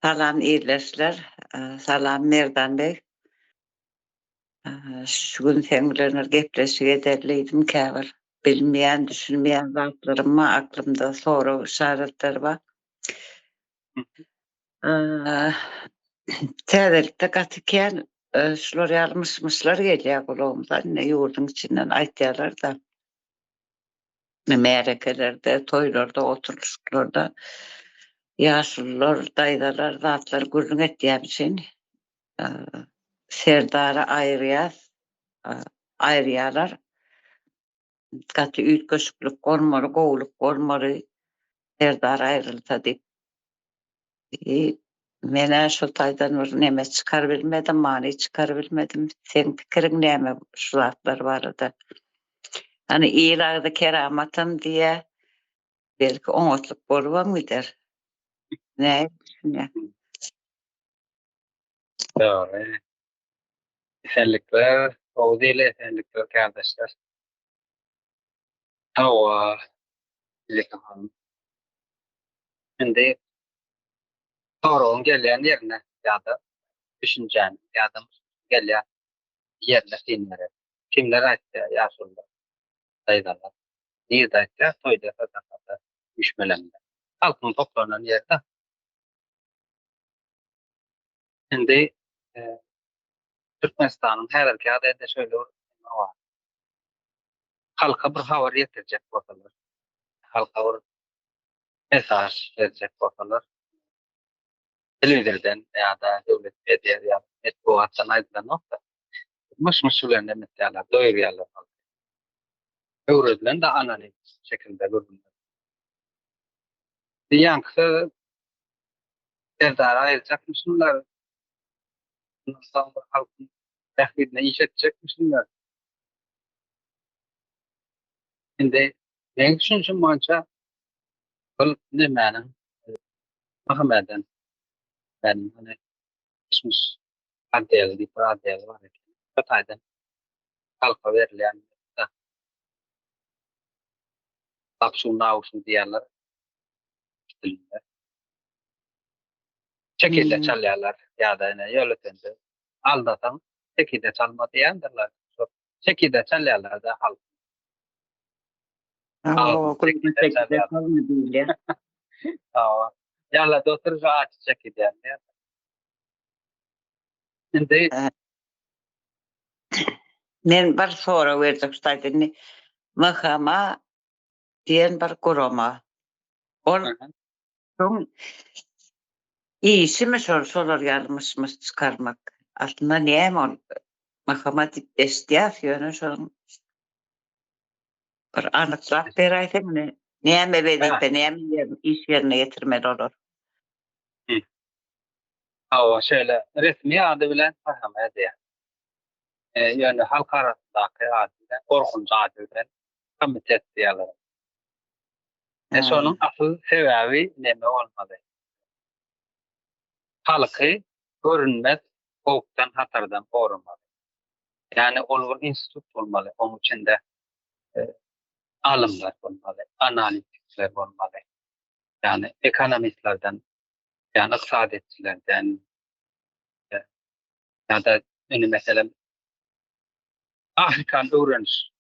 Salam ildeşler, salam Merdan beg. Şu gün seň bilen bir gepleşik ederlidim käbir bilmeýän, düşünmeýän zatlarym bar, aklymda sorag işaretleri bar. Täzelikde gaty kän şular ýaly myş-myşlar gelýär gulagymyza, indi ýurduň içinden aýtýarlar-da. Märekelerde, toýlarda, oturylyşyklarda ýaşulular, daýzalar zatlar gürrüň etýän üçin Serdary aýyrýas, aýyrýarlar. Gaty üýtgeşiklik bolmaly, gowulyk bolmaly Serdar aýrylsa diýip. Men-ä şu taýdan bir neme çykarybilmedim, many çykarybilmedim. Seň pikiriň näme şu zatlar barada? Hany il agzy keramatam diýýä. Belki oňatlyk bolubam gider. Nähili düşünýäň? Dogry. Esenlikler, gowy diýli esenlikler kärdeşler. Hawa, Züleyha hanym. Indi soragyň gelýän ýerine ýa-da düşünjäniň ýa-da gelýän ýerine syn berer. Kimler aýtýar, ýaşulular, daýzalar. Nirde aýtýar? Toýda, sadakada, üýşmeleňde. Halkyň toplanan ýerde. Indi Türkmenistanyň häzirki ýagdaýynda şeýle bir neme bar. Halka bir habar ýetirjek bolsalar, halka bir mesaj berjek bolsalar, telewizordan ýa-da döwlet media ýa metbugatdan aýdylanok-da, myş-myş bilen neme etýärler, doýurýarlar halky. Öwredilen-de anonim şekilde gürrüňler. Ýaňky söz Serdary aýyrjakmyşynlar. Mundan soň bir halkyň bähbidine iş etjekmişinler. Indi meň düşünişim boýunça bul nemäniň MHM-den meniň hany geçmiş otdeli diýip bir otdeli bar eken. Şo taýdan halka berilýän Lapşu nawşu diýýärler. Dilinde. Çekide çalýarlar ýa-da ine ýöletende aldasaň çekide çalma diýendirler. Şo çekide çalýarlar-da halk. Hawa, çekide çalma diýilýär. Hawa. Ýalada otur şu aç çekidýän diýýär. Indi Men bir sorag berjek şu taýda indi MHM-a diýen bir gurama. Ol Soň işimi şol şolar ýaly myş-myş çykarmak. Aslynda näme ol? MHM diýip eşidýäs, ýöne şonuň bir anyklap beräýseň ine, näme wezipe, näme ýer iş ýerine ýetirmeli olar? Hawa, şeýle resmi ady bilen MHM diýýär. Ýöne halk arasyndaky ady bilen, gorkunç ady bilen komitet diýýärler. E şonuň asyl sebäbi neme bolmaly? Halky görünmez howpdan, hatardan goramaly. Ýagny ol bir institut bolmaly, onuň içinde alymlar bolmaly, analitikler bolmaly. Ýagny ekonomistlerden, ýagny ykdysadyýetçilerden ýa-da indi meselem Afrikany öwreniş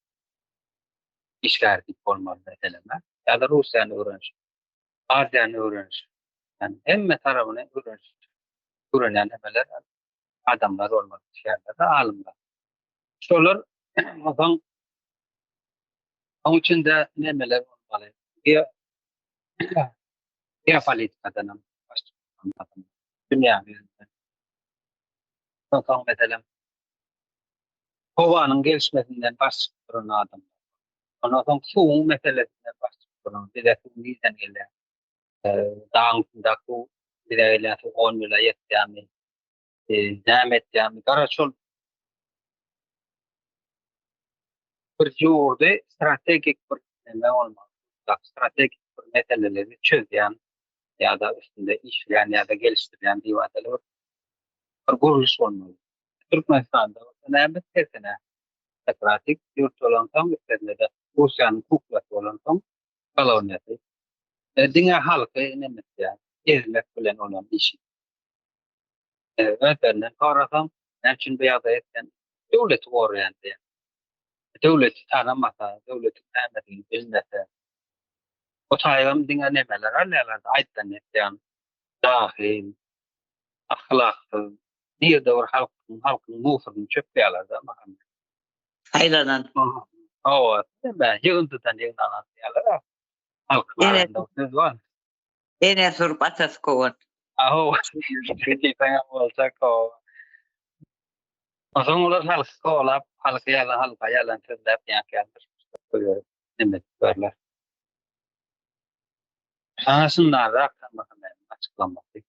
işgäri diýip bolmaz meselem, ýa-da Russiýany öwreniş, Aziýany öwreniş. Ýagny hemme tarapyny öwreniş, öwrenýän nemeler, adamlar bolmaly işgärler, alymlar. Şolar onsoň oň içinde nemeler bolmaly? Geopolitikadan hem baş çykan adamlar. Dünýäniň ýüzünde. Onsoň meselem howanyň gelişmesinden baş çykyp duran adamlar. Ondan soň suwuň meselesinden baş çykyp duran, bize suw nirden gelýär? Dagyň üstündäki suw bize gelýän suw on ýyla ýetýärmi? Näme etýärmi? Garaz şol bir ýurdy strategik bir neme bolmaly. Strategik bir meseleleri çözýän ýa-da üstünde işleýän ýa-da gelişdirýän diýip aýdaly bir bir gurluş bolmaly. Türkmenistanda bolsa näme tersine demokratik ýurt bolansoň üstesine-de Russiýanyň kuklasy bolansoň koloniýasy diňe halky neme etýär ezmek bilen olam işi. Özlerinden sorasaň, näme üçin bu ýagdaýa etýän? Döwleti goraýan diýýär. Döwleti tanamasa, döwletiň nämedigini bilmese, o taýygam diňe nemeler alýarlar-da, aýtdan etýän, jahyl, ahlaksyz, nirde bir halkyň, halkyň musuryny çöpleýärler-de Muhammet. Saýlanan. Hawa, neme, ýygyndydan ýygnalan diýýärler-ä. Halkyň arasynda söz bar. Ene sürüp atasy kowan. Aw, diýseňem boljak, hawa. Onsoň olar halky kowalap, halky ýalan, halka ýalan sözläp ýaňky neme edip barlar. Saňa şundanrak meniň açyklamasy.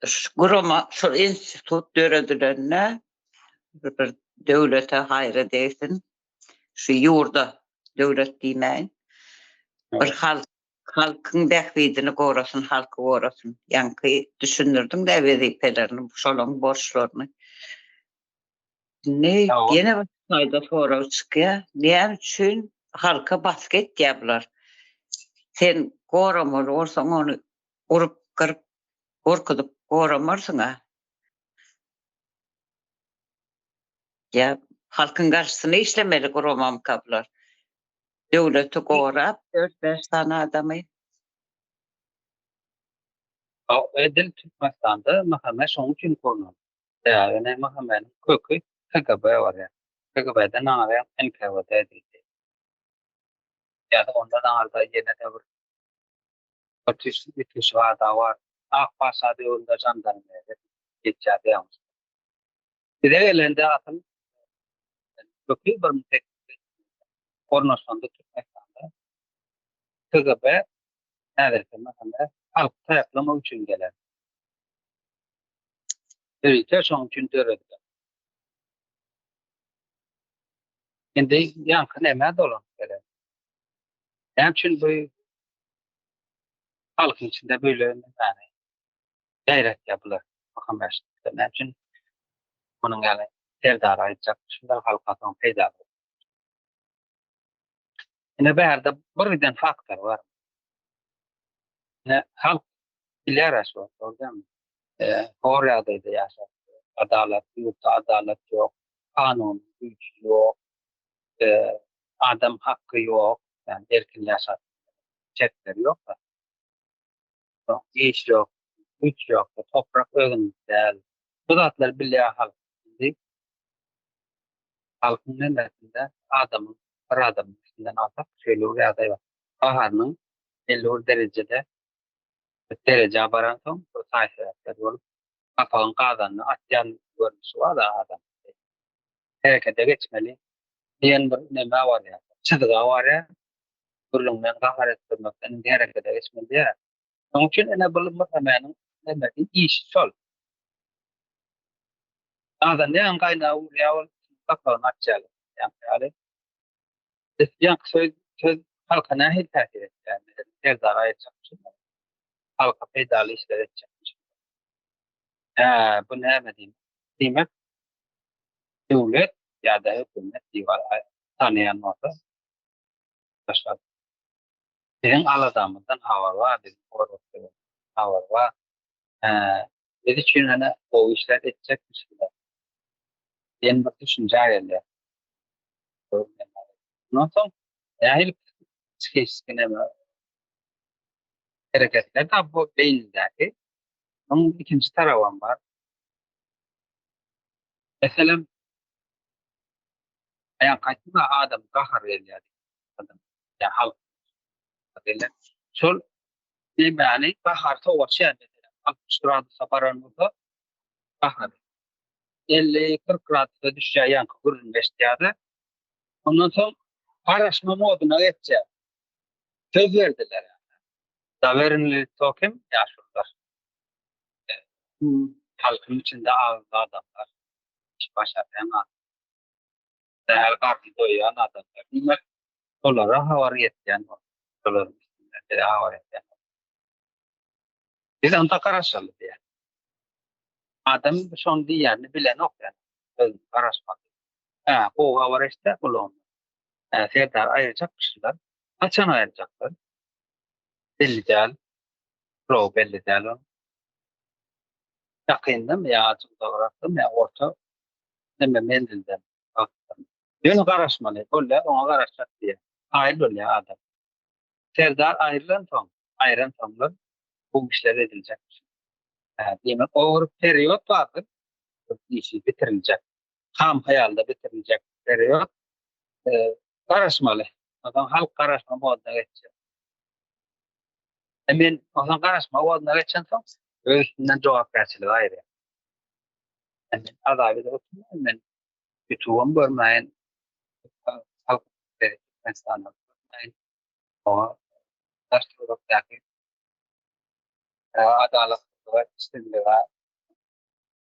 Şu gurama, şu institut döredilende bir döwlete haýry degsin. Şu ýurda döwlet diýmäýin. Bir halk halkyň bähbidini gorasyn, halky gorasyn. Ýaňky düşündirdiň-dä wezipelerini, şolaň borçlaryny. Indi ýene bir taýda sorag çykýar. Näme üçin halka basgy etýär bular? Sen goramaly bolsaň ony urup, gyryp, gorkuzyp goramarsyň-a. Ýa halkyň garşysyna işlemeli guramamyka bular? Döwleti gorap, dört-bäş sany adamy. Edil Türkmenistanda MHM şonuň üçin gurnaly. Sebäbi ine MHM-niň köki KGB bolýar. KGB-den aňry NKWD edildi. Ýa-da ondan aňyrda ýene-de bir bir üýtgeşik ada bar. Ak patyşa döwründe žandarmeriýa geçýärdi ýalňyş. Bize gelende asyl köki 1800 ornaşanda Türkmenistanda KGB häzirki MHM halky taýaklamak üçin gelen. Ýörite şonuň üçin döredilen. Indi ýaňky nämä dolanyp gelen? Näme üçin bu halkyň içinde böyle nämäni ýaýratýar bular? Muhammet näme üçin munuň ýaly serdar aýtjak şundan halka soň peýdaly. Ine bärde bir giden faktor bar. Ine halk bilýär şu wagt, dogry dälmi? Hor ýagdaýda ýaşap, adalat, ýurtda adalat ýok, kanun güýji ýok, adam haky ýok, ýani erkin ýaşap şertleri ýok. Iş ýok, güýç ýok, toprak özüniňki däl. Bu zatlary bilýär halk. Indi halkyň nemesinde adamyň bir adamyň üstünden alsak şeýle bir ýagdaý bar. Baharynyň belli bir derejede bir derejä baransoň bir saý-sebäpler bolup gapagyň gazanyny atýan görnüşi bar-da adam. Herekete geçmeli diýen bir neme barýar. Çyzga barýar. Gürrüňden gahar etdirmekden indi herekete geçmeli diýýär. Şonuň üçin ine bu MHM-niň nemesi işi şol. Gazan ýaňy gaýnagy urýar ol gapagyny açýarlar. Ýaňky ýaly. Ýaňky söz söz halka nähili täsir etýär? Meselem, Serdar aýtjak şundan. Halka peýdaly işler etjek. Hä, bu näme diýmek? Diýmek, döwlet ýa-da hökümet diýip tanaýan bolsa, başga biziň aladamyzdan habar bar, biziň goragymyzdan habar bar. Hä, biz üçin ene gowy işler etjekmişler. Diýen bir düşünje gelýär. Ondan soň nähili psihiki näme hereketler da bu beýnidäki. Onuň ikinji tarabam bar. Meselem, aýan gaýtma adam gahar gelýär. Adam, ýa halk gelýär. Şol nämäni gahar sowaşýar meselem. 60 gradusa baran bolsa gahar. 50-40 gradusa düşýär ýaňky gürrüň eşitýär-de. Ondan soň garaşma moduna geçýär. Söz berdiler. Dawerinli tokem ýaşulular. Halkyň içinde agyzly adamlar, iş başarýan adamlar, sähel garny doýýan adamlar. Diýmek, şolara habar ýetýän bolsa, şolaryň üstünden bize habar ýetýän bolsa. Biz onda garaşaly diýýär. Adam şony diýýänini bilenok ýa. Özüni garaşmaly. Hä, gowy habar eşitse gulagyndan. Hä, Serdar aýyrjakmyşlar. Haçan aýyrjaklar? Belli däl. Gulagy belli däl onuň. Ýakyndamy ýa azajyk uzagrakdamy ýa orta neme menzilden wagtdan. Ýöne garaşmaly, bolýar, oňa garaşjak diýýär. Kaýyl bolýar adam. Serdar aýrylansoň, aýransoňlar bu işler ediljekmiş. Hä, diýmek, o bir period bardyr, bir işi bitiriljek. Ham hyýalda bitiriljek period. Garaşmaly. Onsoň halk garaşma moduna geçýär. E men onsoň garaşma moduna geçensoň, öz üstünden jogapkärçiligi aýyrýar. E men azap edip oturmaýyn, men ýutubam görmäýin, halk Türkmenistanda görmäýin. Oňa daş-töwerekdäki adalatsyzlyga, işsizlige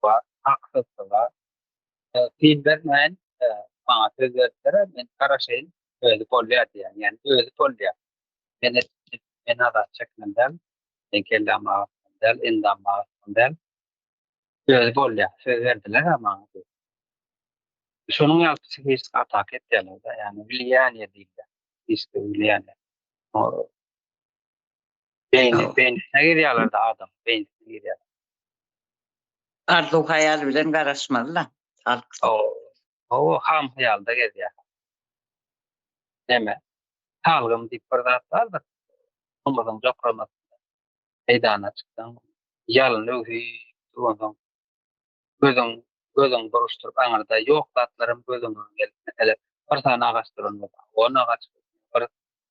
we haksyzlyga syn bermäýin, maňa söz berdiler, men garaşaýyn, özi bolýar diýýän, ýagny özi bolýar. Men men azap çekmeli däl, men kellämi agyrtmaly däl, endamymy agyrtmaly däl. Özi bolýar, söz berdiler-ä maňa diýip. Şonuň ýaly psihiki ataka etýärler-de, ýagny wliýaniýe diýilýär, psihiki wliýaniýe. Beýni, beýnisine girýärler-de adam, beýnisine girýärler. Arzuw haýal bilen garaşmaly-da halk. Hawa, ham hyýalda gezýär. Neme, salgym diýip bir zat bardyr. Tomuzyň jokramasynda meýdana çyksaň, ýalyn öwsüp duransoň, gözüň gözüň buruşdyryp aňyrda ýok zatlaram gözüňe gelip, meselem, bir sany agaç duran bolsa, on agaç görünýär, bir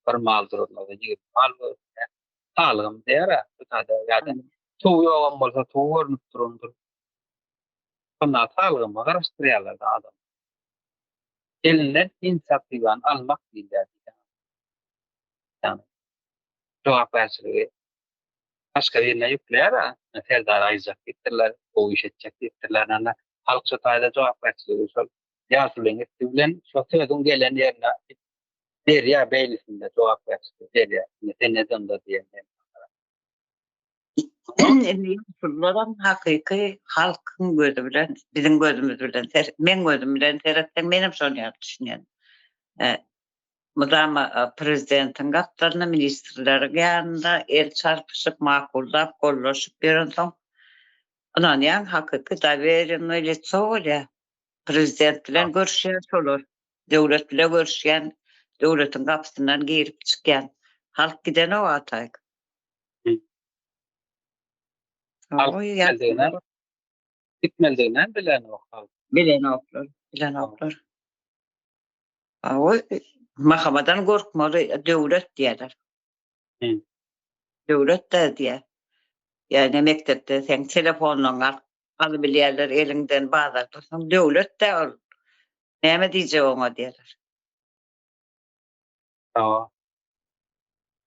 bir mal duran bolsa, 20 mal görünýär. Salgym diýer-ä, bu taýda ýa-da suw ýogam bolsa, suw görnüp durandyr. Şonda salgyma garaşdyrýarlar-da adamy. Elinden inisiatiwany almak diýilýär. Ýagny jogapkärçiligi başga birine ýükleýär-ä, Serdar aýyjak diýipdirler, gowy iş etjek diýipdirler. Ýagny halk şo taýda jogapkärçiligi şol ýaşulyň üsti bilen şo sözüň gelen ýerine berýär, beýnisinde jogapkärçiligi berýär. Indi sen ne onda diýen. Indi ýaşulularam hakyky halkyň gözi bilen, biziň gözümiz bilen, meň gözüm bilen seretseň, menem şony ýaly düşünýän. Mydama prezidentiň gapdalynda, ministrleriň ýanynda el çarpyşyp, makullap, gollaşyp ýörensoň, ynanýaň, hakyky dowerennoý litso bolýar. Prezident bilen görüşýär şolar. Döwlet bile görüşýän, döwletiň gapysyndan girip çykýan. Halk gidenok ataýyk. Halk gitmelidigine, gitmelidigine bilenok halk. Bilenoklar, bilenoklar. Awy Mahamadan gorkmaly döwlet diýerler. Döwlet de diýer. Ýa-da mekdepde sen telefonyňy alyp alybilýärler eliňden bazarda soň döwlet de ol. Näme diýjek oňa diýerler. Hawa.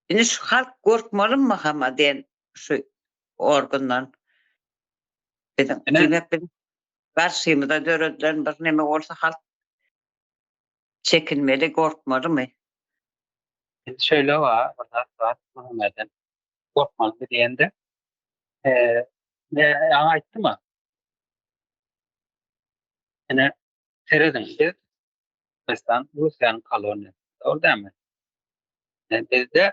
Indi şu halk gorkmalymy Mahama diýen şu organdan. Biziň diýmek biz garşymyza döredilen bir neme bolsa halk çekinmeli, gorkmalymy? Indi şeýle bar, bir zat bar, Muhammeden gorkmalymy diýende, eee, ýaňy aýtdym-a. Ine, serediň, biz Türkmenistan Russiýanyň koloniýasy, dogry dälmi? Bizde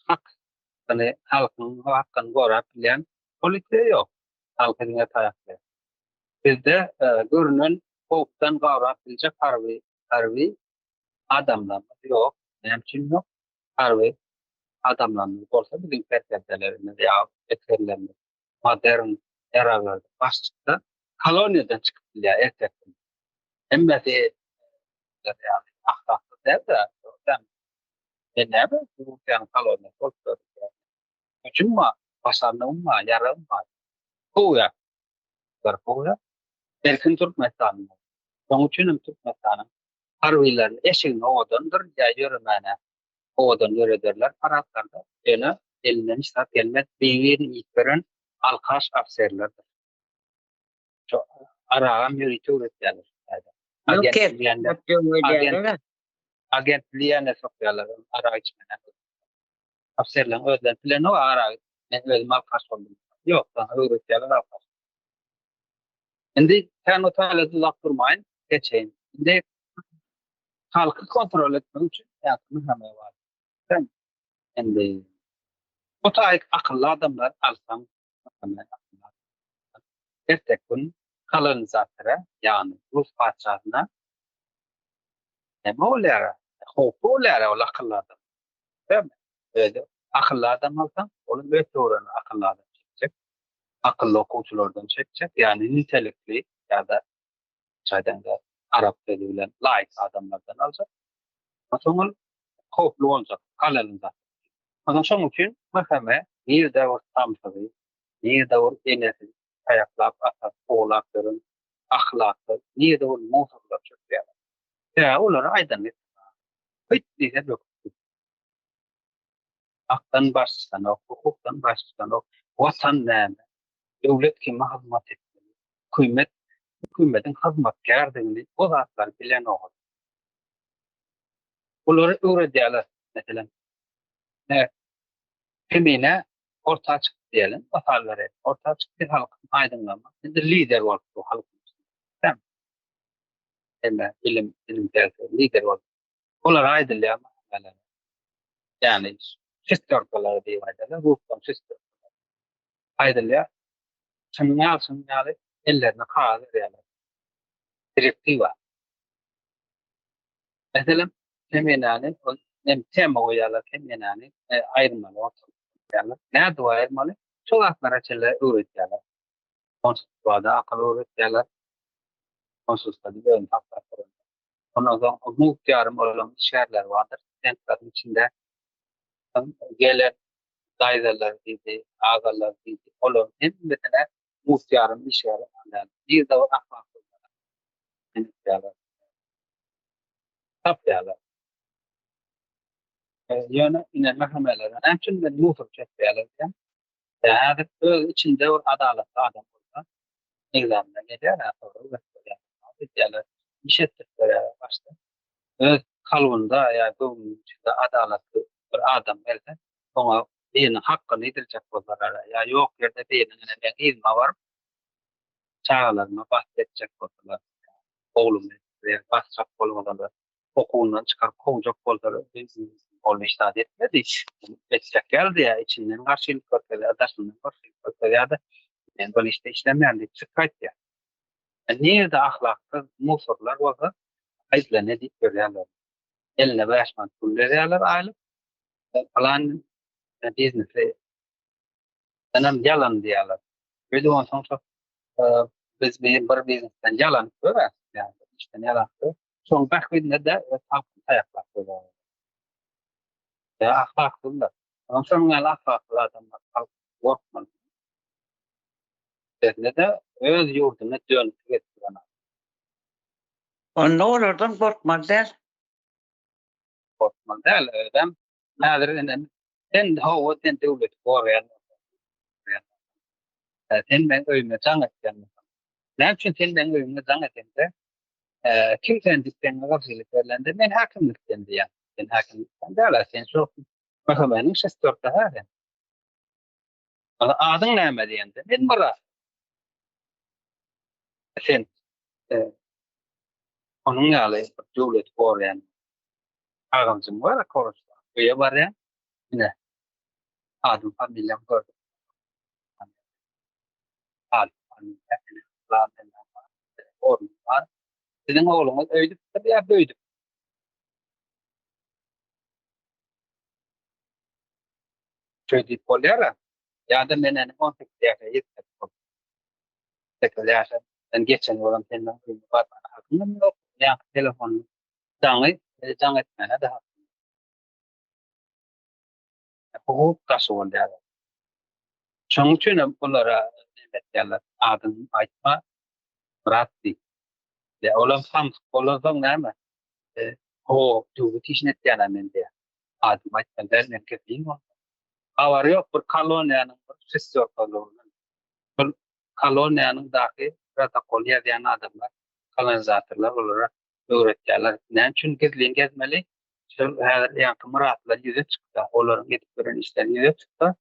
hak, ýagny halkyň hakyny gorap bilýän polisiýa ýok. Halky diňe taýaklaýar. Bizde görünen howpdan gorap biljek harby harby adamlarymyz ýok. Näme üçin ýok? Harby adamlarymyz bolsa biziň serkerdelerimiz ýa esgerlerimiz modern ýaraglarda baş çyksa koloniýadan çykyp bilýär ertesi gün. Hemmesi ýaly ahlaksyz däl-de, men näme Russiýanyň koloniýasy bolup ýörün. Güjüm bar, başarnygym bar, ýaragym bar. Kowýar. Kowýar. Erkin Türkmenistanyň. Şonuň üçin hem Türkmenistanyň harbylaryny eşigini owadandyr ýa ýöremäne owadan ýörederler paradlarda. Ýöne elinden hiç zat gelmez. Bir-birini iýip ýören alkaş ofiserlerdir. Şo aragam ýörite öwretýärler. Agent bilýänler. Agent bilýänler sokýarlar arak içmene. Ofiserleriň özleri bilenok arak men özüm alkaş boldum. Ýok, saňa öwretýärler alkaş. Indi sen o taýla uzak durmaýyn, geçeýin. Indi halky kontrol etmek üçin ýa-da hemme bar. Sen indi bu taýy akylly adamlar alsaň, akylly. Erteki gün kolonizatora, ýagny rus patyşasyna näme bolýar? Howply bolýar ol akylly adam. Dälmi? Özi akylly adam alsaň, ol öz töweregine akylly adam çekjek. Akylly okuwçylardan çekjek, ýagny nitelikli ýa-da aýdaňda arap sözi bilen laýyk adamlardan aljak. Onsoň ol howply boljak kolonizator. Onsoň şonuň üçin MHM nirde bir samsygy, nirde bir enesi taýaklap atyp, kowlap ýören ahlaksyz, nirde bir musurlar çökýärler. Sebäbi olara aýdanyny etmeli. Hyt diýse böküp gidýär. Hakdan baş çykanok, hukukdan baş çykanok. Watan näme? Döwlet kime hyzmat etmeli? Hökümet hökümetiň hyzmatkärdigini o zatlary bilenok. Bulary öwredýärler. Meselem, Kemine orta çykdy diýelim, mysal bereýin. Orta çykdy halkyň aýdyňlama. Indi lider bolup bu halkyň içinde. Hemme bilim, bilim dersi lider bolup. Olara aýdylýar mahallara. Ýagny şestýorkalar diýip aýdýarlar, rusdan şestýorkalar. Aýdylýar. Şunuň ýaly, şunuň ýaly ellerine kagyz berýärler. Direktiwa. Meselem, Kemenäni ol nem tema goýýarlar, kemenäni e, aýyrmaly ortalyk. Nädip aýyrmaly? Şo zatlara çenli öwredýärler. Konsultwada akyl öwredýärler. Konsultwada özüni saklap duran. Ondan soň mugt ýarym olaryň işgärleri bardyr. Studentleriň içinde gelen daýzalar diýdi, agalar diýdi. Olaryň hemmesine mugt ýarym işgär alýarlar. Bir-de bir ahlaksyzlar. Tapýarlar. Ýöne ine mähemelere näme üçin men musor çekýärler diýen. Häzir öz içinde bir adalatly adam bolsa, egzamine gelýär, sorag berip bolýar. Edýärler, iş etdirip berýärler başda. Öz kalbynda ýa göwnüniň içinde adalatly bir adam gelse, oňa biriniň hakyny ýitirjek bolsalar ýa ýok ýerde biriniň ine meň yzyma baryp çagalaryma basgy etjek bolsalar, oglumy basjak bolsalar, okuwyndan çykaryp kowjak bolsalar, ol hiç zat etmedi, etjek ýaly diýýär, içinden garşylyk görkezýär, daşyndan garşylyk görkezýär-de, men bu işde işlemeýän diýip çykyp gaýtýar. Nirede ahlaksyz musorlar bolsa, aýdylany edip ýörýärler. Eline bäş manat pul berýärler aýlyk, pylan biznesi Senem ýalan diýýärler. Öýdüp onsoň şo biz bir bir biznesden ýalan görä, ýa işden ýalan gör. Şoň bähbidine-de öz halkyny taýaklap goýýarlar. Ýa ahlaksyzlar. Onuň şonuň ýaly ahlaksyz adamlar halk gorkmaly. Üstesine-de öz ýurduna dönüklik edip duran adam. Onda olardan gorkmaly däl. Gorkmaly däl, özem Häzir indi sen hawa sen döwleti goraýan bolsaň. Sen meň öýüme jaň etýän bolsaň. Näme üçin sen meň öýüme jaň edeňde kim sen diýip sen garşylyk berlende men häkimlikden diýýän. Sen häkimlikden däl, sen şo MHM-niň şestörka hä sen. Adyň näme diýende men Myrat. Sen onuň ýaly döwleti goraýan Agajyň bar koroçka. Öýe barýan. Ine. Adym familiýam gördüm. Adym familiýa ine. Plan Ornum bar. Siziň ogluňyz öýdüpdir ýa böýdüp? Şeý diýip bolýar-a. Ýa-da men ene 18 ýaşa ýetmedik bolup. 8 ýaşa geçen bolam senden öýüne barmana hakym ýok. Ýa telefon Jaňy jaň etmäne-de hakyň ýok. Hukuk daşy bolýar. Şonuň üçin hem bulara näme etýärler, adyňy aýtma, Myrat diý. Ýa olam samsyk bolansoň näme, ho, döwlet işini etýän-ä men diýýär. Adymy aýtmaly däl, men gizlin bolsa. Habary ýok, bir koloniýanyň bir şestýorkalygynyň, bir koloniýanyň daky protokol ýazýan adamlar, kolonizatorlar olara öwretýärler. Näme üçin gizlin gezmeli? Şol häzir ýaňky myratlar ýüze çyksa, olaryň edip ýören işleri ýüze çyksa,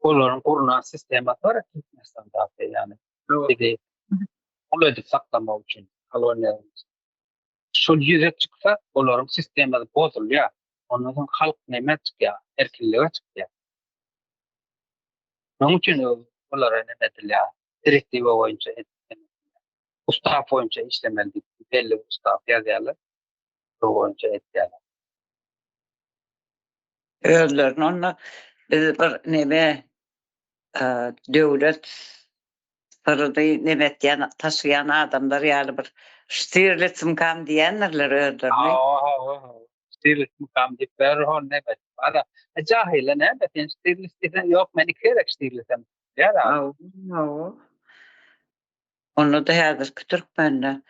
olaryň gurnan sistemasy bar Türkmenistandaky, ýagny bizi gul edip saklamak üçin koloniýa. Şol ýüze çyksa, olaryň sistemasy bozulýar. Ondan soň halk nämä çykýar? Erkinlige çykýar. Şonuň üçin olara näme edilýär? Direktiwa boýunça ustaw boýunça işlemeli diýip belli bir ustaw ýazýarlar. Şo boýunça etýärler. Özlerini onda biz bir neme döwlet syryny neme etýän taşlaýan adamlar ýaly bir Ştirlitz-mkam diýendirler özlerini. Hawa, hawa, hawa. Ştirlitz-mkam diýip berer hol neme. Ara, jahile näme sen Ştirlitz diýseň, ýok men iki gezek Ştirlizem diýýär. Hawa, hawa. Onda-da häzirki türkmende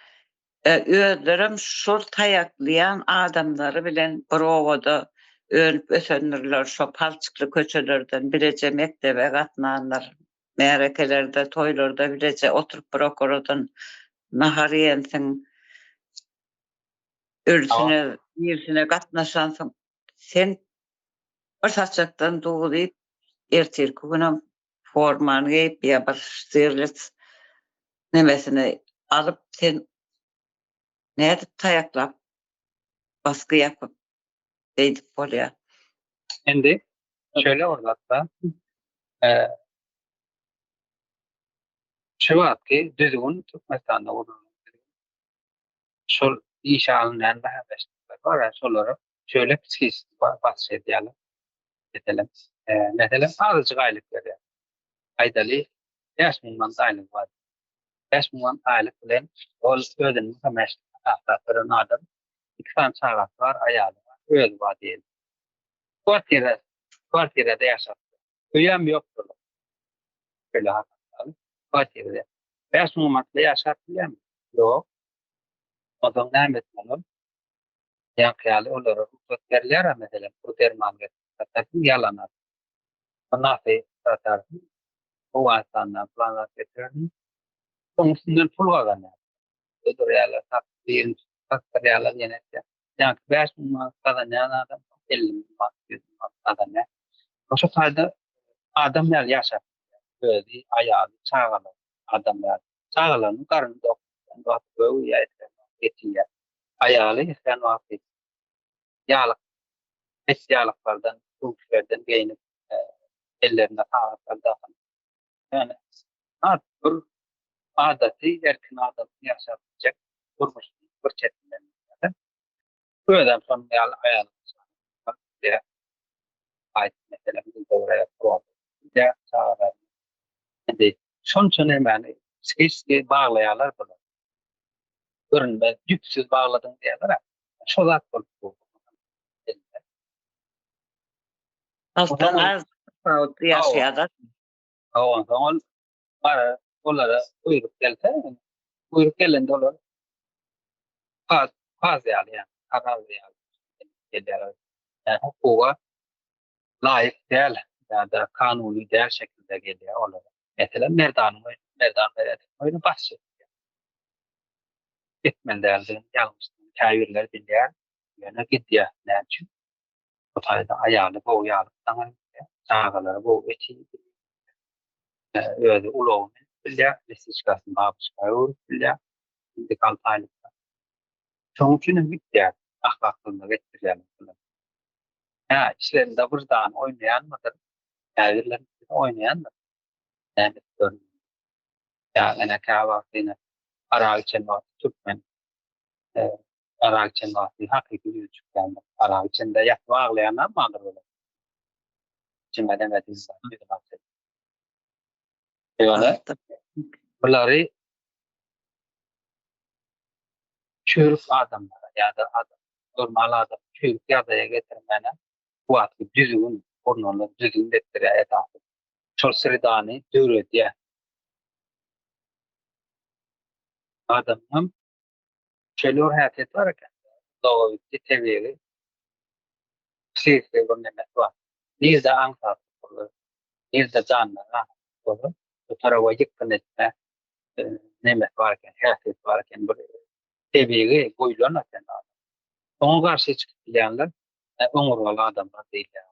özlerem şol taýaklaýan adamlary bilen bir obada önüp ösendirler, şo palçykly köçelerden bileje mekdebe gatnandyr, märekelerde, toýlarda bileje oturyp bir okaradan nahar iýensiň, ölüsine, dirisine gatnaşansyň. Sen bir saçakdan duz iýip, ertirki günem formany geýip ýa bir Ştirlitz nemesini alyp sen nädip taýaklap basgy ýapyp beýdip bolýar. Indi şöyle bir zat bar. Şu wagtky düzgün Türkmenistanda gurlan düzgün. Şol işe alynýan bäsdeşlikler bar, şolara şöyle psihiki basyş edýärler. Meselem, meselem azajyk aýlyk berýär. Aýdaly, 5000 manat aýlygy bar. 5000 manat aýlyk bilen ol özüni muhammeşlik hasaplap ýören adam, iki sany çagasy bar, aýaly bar, özi bar diýeli. Kwartira, kwartirada ýaşap. Öýem ýok olar. Şöyle hasaplaly. Kwartirada. 5000 manatla ýaşap bilýärmi? Ýok. Onsoň näme etmeli ol? Ýaňky ýaly olara rugsat berilýär-ä meselem, bu derman getirip satarsyň, ýalan at. Bu nasy satarsyň, Owganystandan pylan zat getirersiň. Şoň üstünden pul gazanýar. Durýarlar, satyp, birini satdyrýarlar ýene etýär. Ýaňky 5000 manat gazanýan adam 50 müň manat, 100 müň manat gazanýar. Şo taýda adam ýaly ýaşap bilýär. Özi, aýaly, çagalary adam ýaly. Çagalarynyň garny dok, wagty gök iýýär, islän wagty et iýýär. Aýaly islän wagty ýalyk, pes ýalyklardan, köwüşlerden geýnip, ellerine sagatlar dakynyp, ýöne at bir adaty erkin adamyň ýaşap biljek durmuşynyň bir çetinden. Özem şonuň ýaly aýalyň diýýär. Aýt, meselem, diýýär, çagalaryny. Indi şonça nämäni psihiçki baglaýarlar bular. Görünmez, ýüpsüz bagladyň diýýärler. Şo zat bolup dur. Halkdan az ýaşaýarlar. Onsoň ol bara olara buýruk gelse, buýruk gelende olar kaz, kaz ýaly ýa karaz ýaly gelýärler. Ýa hukuga laýyk däl ýa-da kanuny däl şekilde gelýär olara. Meselem, Merdanyň öýüne, Merdan Meredowyň öýüne basyş etýär. Etmeli däldigini, ýalňyşdygyny käbirleri bilýär, ýöne gidýär. Näme üçin? Bu taýda aýaly gowy ýalyk daňyp bilýär, çagalary gowy et iýip bilýär, özi ulagyny münüp bilýär, lisiçkasyny babyçka öwrüp bilýär, indiki alty aýlykda. Şonuň üçin hem gitýär, ahlaksyzlyk etdirýärler bular. Hä, içlerinde wyždany oýnaýanmydyr, käbirleri oýnaýandyr. Näme edip görmeli? Ýa ene käwagt ýene arak içen wagty türkmen arak içen wagty hakyky ýüzi çykýandyr. Arak içende ýatyp aglaýanlar bardyr olar. Içime neme diýse, ýüzüni açyp. Ýöne bulary çüýrük adamlara ýa-da normal adam çüýrük ýagdaýa getirmäne bu wagtky düzgün, gurnalan düzgün etdirýär esasy. Şol sredany döredýär. Adamyň şeýle bir häsiýeti bar eken. Dogabitdi tebigy psihiki bir nemesi bar. Nirde aňsatlyk bolar, nirde janlar rahat bolar, bu taraba ýykgyn etme nemesi bar eken, häsiýeti bar eken, bir tebigy goýlan eken adam. Oňa garşy çykyp bilýänler oňurgaly adamlar diýilýär.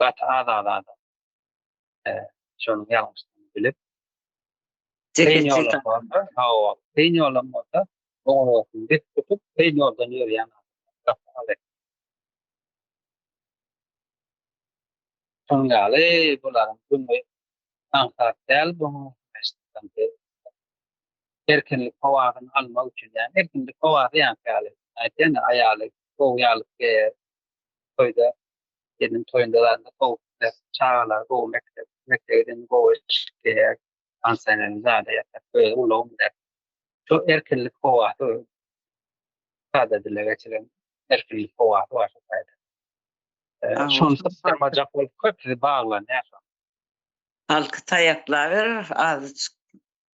Gaty az-az adam. Şonuň ýalňyşdygyny bilip, kyn ýolam bolsa, hawa, kyn ýolam bolsa, oňurgasyny dik tutup, kyn ýoldan ýörýän adamlar gaty az eken. Şonuň ýaly bularyň güni aňsat däl bu. Erkinlik howasyny almak üçin, ýagny erkinlik howasy ýaňky ýaly. Aýtýan aýaly gowy ýalyk geýer. Toýda gelin toýunda zadyny gowy biler. Çagalary gowy mekdep, mekdebe gidende gowy eşik geýer. Kondisionerli zada ýatar, özi ulag miner. Şu erkinlik howasy sada dile geçiren erkinlik howasy bar şu taýda. Şony sypdyrmajak bolup köpüsi baglanýar şoň. Halky taýaklaberer azajyk.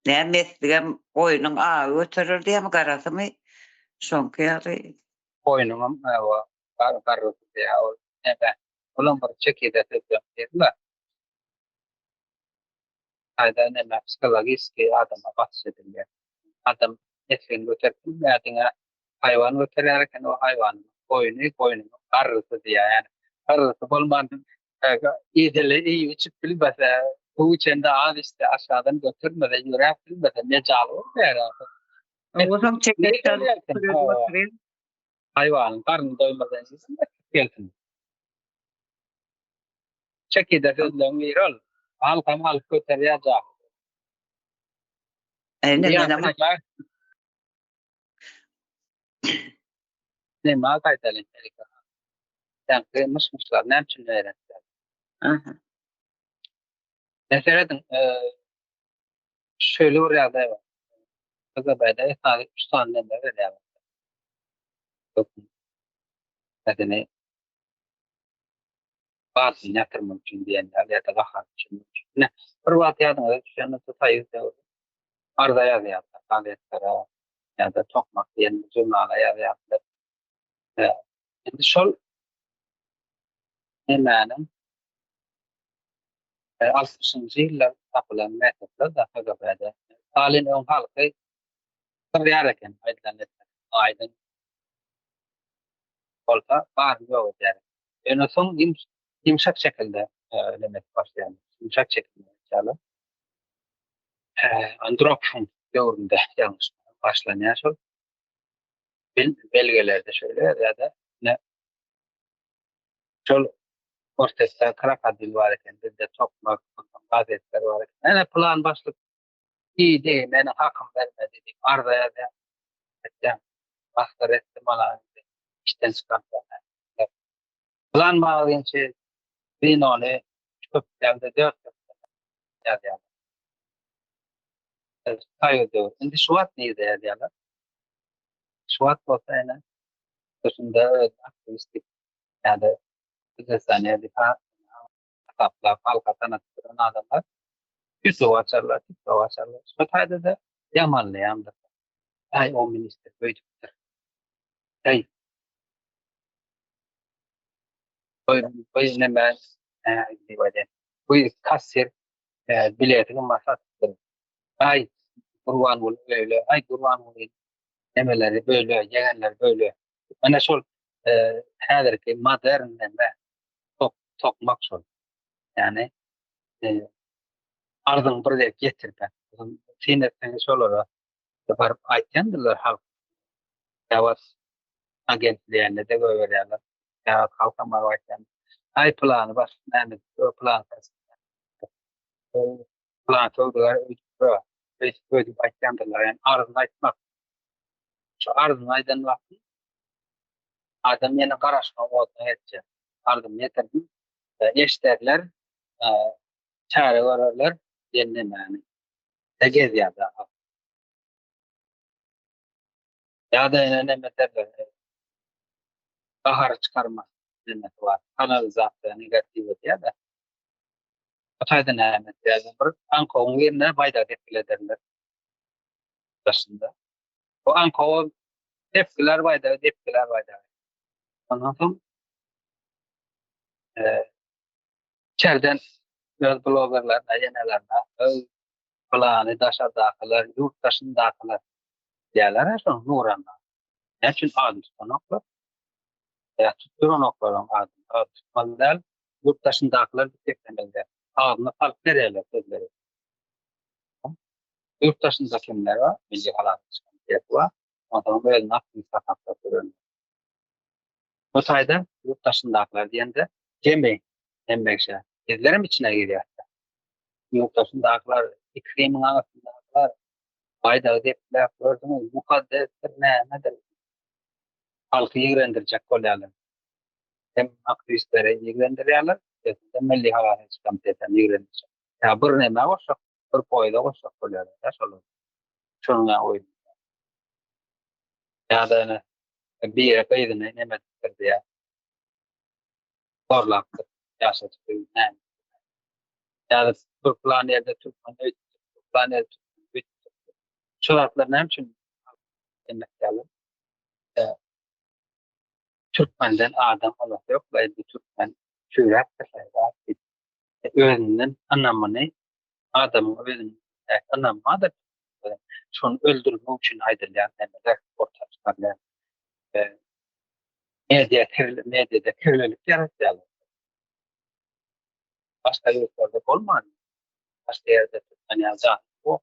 Näme mesligem goýnuň agy göterer diýýärmi, garasymy? Şoňky ýaly. Goýnuňam hawa, garrysy diýýär ol. Näme, olam bir çekide sözlem diýdiler. Taýda näme psihologiski adama basyş edilýär. Adam mesligini göterip bilmeýär, diňe haýwan göterýär eken, o haýwanyň goýny, goýnunyň garrysy diýýär. Ýagny garrysy bolman Idili iýip içip bilmese, suw içende az içse, aşadan götermese, ýöräp bilmese, mejaly bolmaýar ahyr. Owadan çekekden Haýwanyň garny doýmasa nirden meslik gelsin? Çekide sözleň biri ol. Halkam halk göterýär jahyl. Neme gaýdalyň Melike han. Ýaňky myş-myşlar näme üçin öýrendiler? Aha. Ne serediň, şeýle bir ýagdaý bar. KGB-de esasy üç sany neme berýärler. Höküm. Mesele baryny ýatyrmak üçin diýen ýaly ýa-da gahar düşürmek üçin. Ine, bir wagt ýadyňyza düşýän bolsa Soýuz döwri arza ýazýarlar gazetlere ýa-da Tokmak diýen žurnala ýazýardylar. Indi şol nemäniň altmyşynjy ýyllar tapylan metodlar-da KGB-de. Stalin öň halky syrýar eken aýdylan gepler aýdyň bolsa baryny ýok edýär. Ýöne soň ýumşak şekilde neme edip başlaýarlar. Ýumşak şekilde aýtýarlar. Andropowyň döwründe ýalňyşmasam başlanýar şol. Belgelerde şeýle ýazýar-da, ine şol Orsýetde krokodil bar eken, bizde tokmak, onsoň gazetler bar eken. Ene pylan başlyk Diýdi, meniň hakym bermedi diýip arza ýazýan. Aýtýan, masgara etdi maňa indi işden çykartýan. Pylan magazinçi winony üç köpük däl-de dört köpük ýazýarlar. Soýuz döwri. Indi şu wagt nirde ýazýarlar? Şu wagt bolsa ene şunda öz aktiwist diýip ýa-da opozisioner diýip hasaplap halka tanadyp duran adamlar YouTube açarlar, TikTok açarlar. Şo taýda-da ýamanlaýandyr. Äý, o ministr beýdipdir. Äý. Bu neme, diýip aýdaýyn. Bu kassir bileti gymmat satypdyr. Aý, Gurbanguly öýle, aý, Gurbanguly nemeleri böyle, ýegenleri böyle. Mana şol häzirki modern neme tok tokmak şol. Ýagny arzyňy bir gezek ýetirmek. Syn etseňiz şolara baryp aýtýandyrlar halk. Käwagt agent diýende-de goýberýärler. Käwagt halkam baryp aýtýan. Aý pylany baş näme pylany pylany söwdagär öýdüp öýdüp aýtýandyrlar. Ýagny arzyny aýtmak. Şu arzyny aýdan wagty adam ýene garaşma moduna geçýär. Arzymy ýetirdim. Eşderler, çäre görerler diýen nemäni. De gezýär daha. Ýa-da ýene neme derler. Gahary çykarmak nemesi bar. Kanalizasiýa negatiw edýär-de. O taýda näme edýär? Bir aňkowyň birine baýdak depgilederler. Daşynda. Bu aňkowa depgiler baýdagy, depgiler baýdagy. Ondan soň içerden öz blogerlerine, ýenelerine, öz plany daşardakylar, ýurt daşyndakylar diýýärler şoň Nuranda. Näme üçin adyny tutanoklar? Ýa tutduranoklar oň adyny. Ady tutmaly däl, ýurt daşyndakylar diýip geplemeli däl. Agzyna salyp berýärler sözleri. Ýurt daşynda kimler bar? Milli halasçy komiteti bar. Onsoň özüni aktiwist hasaplap ýörenler. Bu taýda ýurt daşyndakylar diýende jemi hemmekşe bizlerem içine girýäs. Ýurt daşyndakylar. Ikrimiň aňyrsyndakylar baýdagy depläp gördüňiz, mukaddesdir, nämedir? Halky ýigrendirjek bolýarlar. Hem aktiwistleri ýigrendirýärler, hem Milli halas ediş komiteti hem ýigrendirjek. Ýa bir nämä goşjak, bir poýeza goşjak bolýarlar-da şolar. Şonuň ýaly oýun. Ýa-da ene biri gyzyny neme edipdir diýýär. Zorlapdyr. Ýaşajyk gyzy näme? Ýa-da bir plan ýerde türkmen öýtüpdir, bir plan ýerde türkmen öýtüpdir. Şu zatlar näme üçin demek ýaly? Türkmenden adam bolasy ýok, bu türkmen çüýräpdir, zat diýip. Özünden ynamyny, adamyň özündäki ynamy bardyr. Şony öldürmek üçin aýdylýan nämeler orta çykarylýan. Media mediada kirlilik ýaratýarlar. Başga ýurtlarda bolman, başga ýerde türkmen ýaly zat ýok.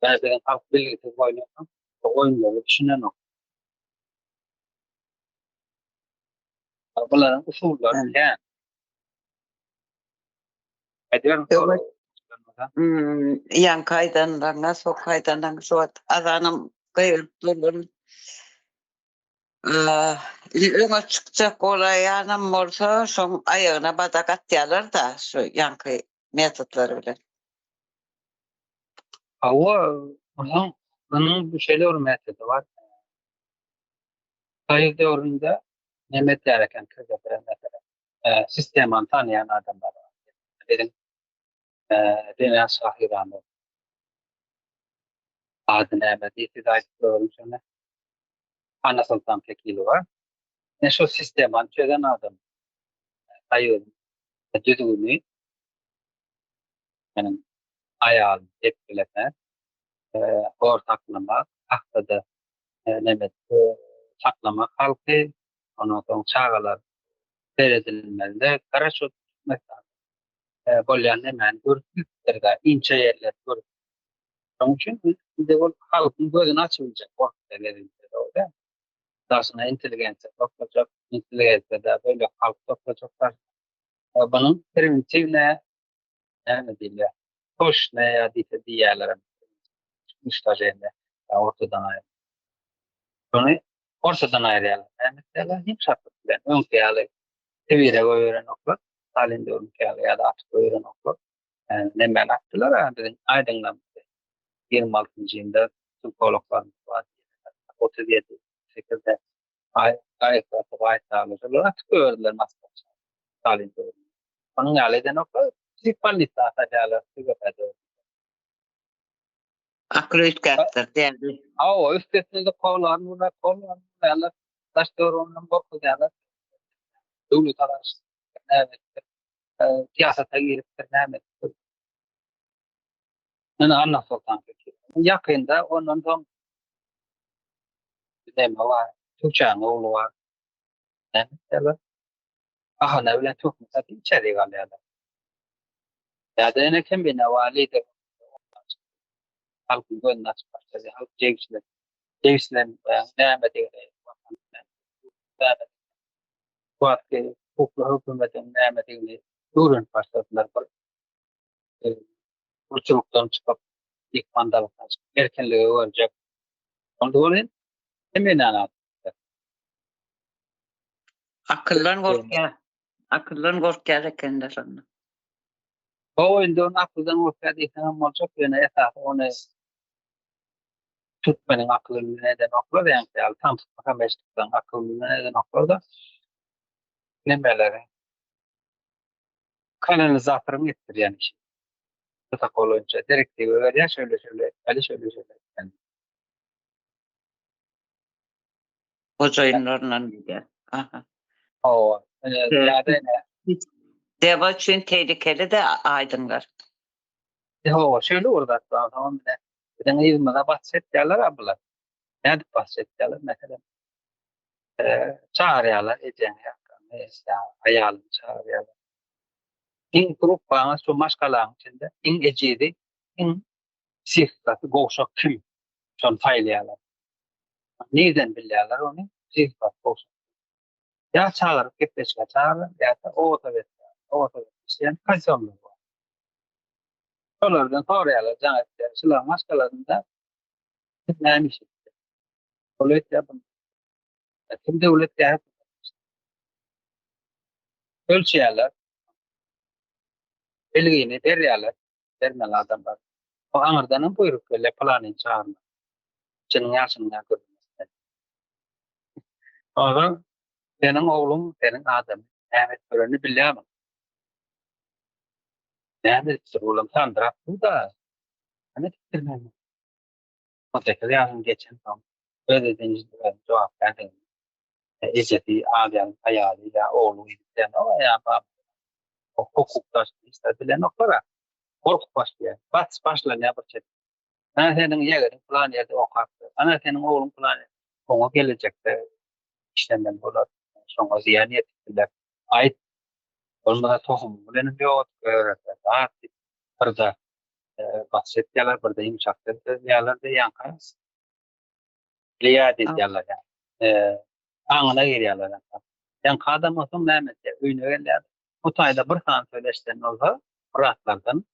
Ýa biziň halk bilgisiz oýnasa, oýunlara düşünenok. Bularyň usullary kän. Aýdyberin sorag. Hmm, ýaňky aýdanlaryňa, soňky aýdanlaryňa şu wagt azanam gygyryp durdum. Öňe çykjak bolaýanam bolsa, şoň aýagyna badak atýarlar-da, şu ýaňky metodlary bilen. Hawa, onuň munuň şeýle bir metody bar. Soýuz döwründe näme etýär eken KGB meselem? Sistemany tanaýan adamlar bar. Biziň dünýä şahyramyz ady näme diýip siz aýdyp görüň şony. Annasoltan Kekilowa. Ine şu sistemany çözen adam. Soýuzyň düzgüni meniň aýalymy depgilemek, hor saklamak, pagtada neme saklamak halky, ondan soň çagalar seredilmeli. Gara şu Türkmenistan bolýan nemäni görüp bilipdir-de, inçe ýerleri görüp. Şonuň üçin indi ol halkyň gözüni açyp biljek wagtda geldi. Daşyna intelligensiýa toplajak, intelligensiýada bölek halk toplajak. Bunuň prewentiwne näme diýilýär? Toşne ýa diýse diýýärler. Уничтожение ortadan aýyrmak. Şony ortadan aýyrýarlar. Näme etýärler? Ýumşaklyk bilen öňki ýaly Sibire goýberenoklar. Stalin döwründäki ýaly ýa-da atyp goýberenoklar. Nämäni atdylar a biziň aýdyňlarymyzy. 26-njy ýylda türkologlarymyz bar. 37 sekizde Gaýyk şolar atyp goýberdiler Moskwa. Stalin döwründe. Onuň ýaly edenoklar. Psihbolnitsa atadýarlar. Akyl üýtgäpdir, däli. Hawa, üstesine-de kowlaryn urýar, kowlaryn urýarlar. Daş töwereginden gorkuzýarlar. Döwlete garşy näme edipdir, syýasata giripdir, näme edipdir. Ine Annasoltan Kekilow. Ýakynda ondan soň näme bar, Tüwçäniň ogly bar. Näme etýärler? Bahana bilen töhmet atyp içeri alýarlar. Ýa-da ýene kim binawa lider halkyň gözüni açyp başlady. Halk jebislen jebislen nämedigini näme wagtky hukukly hökümetiň nämedigini öwrenip başladylar. Bir gulçulykdan çykyp, ykmandalykdan çykyp erkinlige görjek. Onda welin hemmenäni Akyldan gorkýar. Akyldan gorkýar ekenler şonda. O indi ony akyldan gorkýar diýseň hem boljak, ýöne esasy ony türkmeniň akyly bilen edenoklar, ýaňky ýaly samsyk muhammeçlikleriň akyly bilen edenoklar-da nemeleri kolonizatoryň etdirýän işi. Protokol boýunça direktiwa berýär, şöyle-şöyle etmeli, şöyle-şöyle etmeli. Hojaýynlaryndan diýýär. Aha. Hawa. Ýa-da ine. Deva üçin tehlikeli de aýdyňlar. Hawa, şeýle bir zat bar. Soňam ine biziň yzymyza basyş etýärler-ä bular. Nädip basyş etýärler? Meselem, çagyrýarlar ejeňi ýa aýalyny çagyrýarlar. Iň gruppaňyz şu maşgalaň içinde iň ejizi, iň psihikasy gowşak kim? Şony saýlaýarlar. Nirden bilýärler ony? Psihikasy gowşak. Ýa çagyryp gepleşige çagyrýar, ýa-da oba sowetde, oba sowetde işleýän pozisionlar bar. Şolardan soraýarlar, jaň etýär. Şularyň maşgalasynda siz näme iş etýär? Ol etýär bunu. Kim döwlet ýa Ölçýärler. Bilgini berýärler. Bermeli adamlar. O aňyrdan hem buýruk gelýär, pylanyny çagyrma. Çynyň ýaşynyň ýa görünmesinden. Onsoň seniň ogluň, seniň adamyň näme edip ýörenini bilýärmiň? Näme edipdir? Olam sandyrap dur-da. Näme edipdir näme? 18 ýaşyny geçensoň, öz eden işine özi jogapkärdigini, ejesi, alýan aýaly ýa ogly gyzy bilenok, ýa babasy hukukdaş hiç bilenoklar-a. Gorkup başlaýar. Basyş başlanýar bir çet. Ana seniň ýegeniň pylan ýerde okapdyr. Ana seniň ogluň pylan ýerde. Oňa gelejekde işlemeli bolar. Şoňa zyýan ýetip biler. Aýt. Bolmasa tohumyň bilenem ýok edip goýbererler. Zat diýip birde basyş etýärler, birde ýumşak söz sözleýärler de ýaňky bilýär diýýärler ýa. Aňyna girýärler. Ýaňky adam bolsa näme etýär? Öýüne gelýär. Bu taýda bir sany söz eşiden bolsa, myratlardan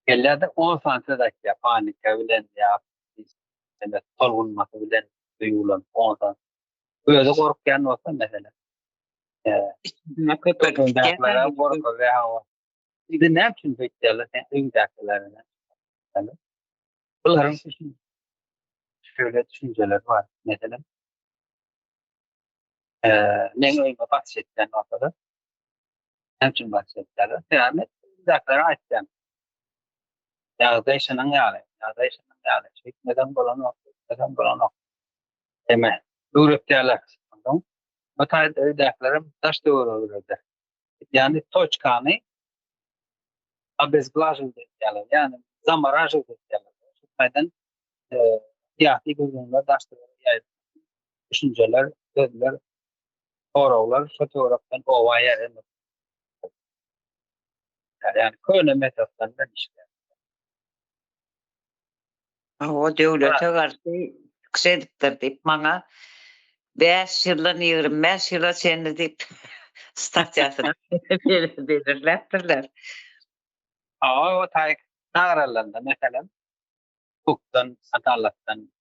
gelýär-de on sany söz aýtýar, panika bilen ýa tolgunmasy bilen duýgulanyp on sany. Özi gorkýan bolsa meselem. Indi näme üçin beýtýärler sen öýüňdäkilerine? Bularyň şöyle düşünjeler bar. Meselem, meň öýüme basyş etýän bolsalar, näme üçin basyş etýärler? Sebäbi men öýümdäkilere aýtýan. Ýagdaý şunuň ýaly, ýagdaý şunuň ýaly. Şeýtmesem bolanok, şeýtmesem bolanok. Eme, öwretýärler. Onsoň bu taýda öýdäkilerem daş-töwerege öwredýär. Ýagny toçkany obezglažiwat edýärler, ýagny zamoražiwat edýärler. Şu taýdan syýasy gürrüňler daş-töwerege ýaýraýar. Düşünjeler, sözler, soraglar şo töwerekden oba ýaýraýar. Ýagny köne metodlar bilen işleýär. O döwlete garşy çykyş edipdir diýip maňa 5 ýyldan 25 ýyla çenli diýip statýasyny belirläpdirler. Hawa, o taýyk çagyrylanda meselem hukukdan, adalatdan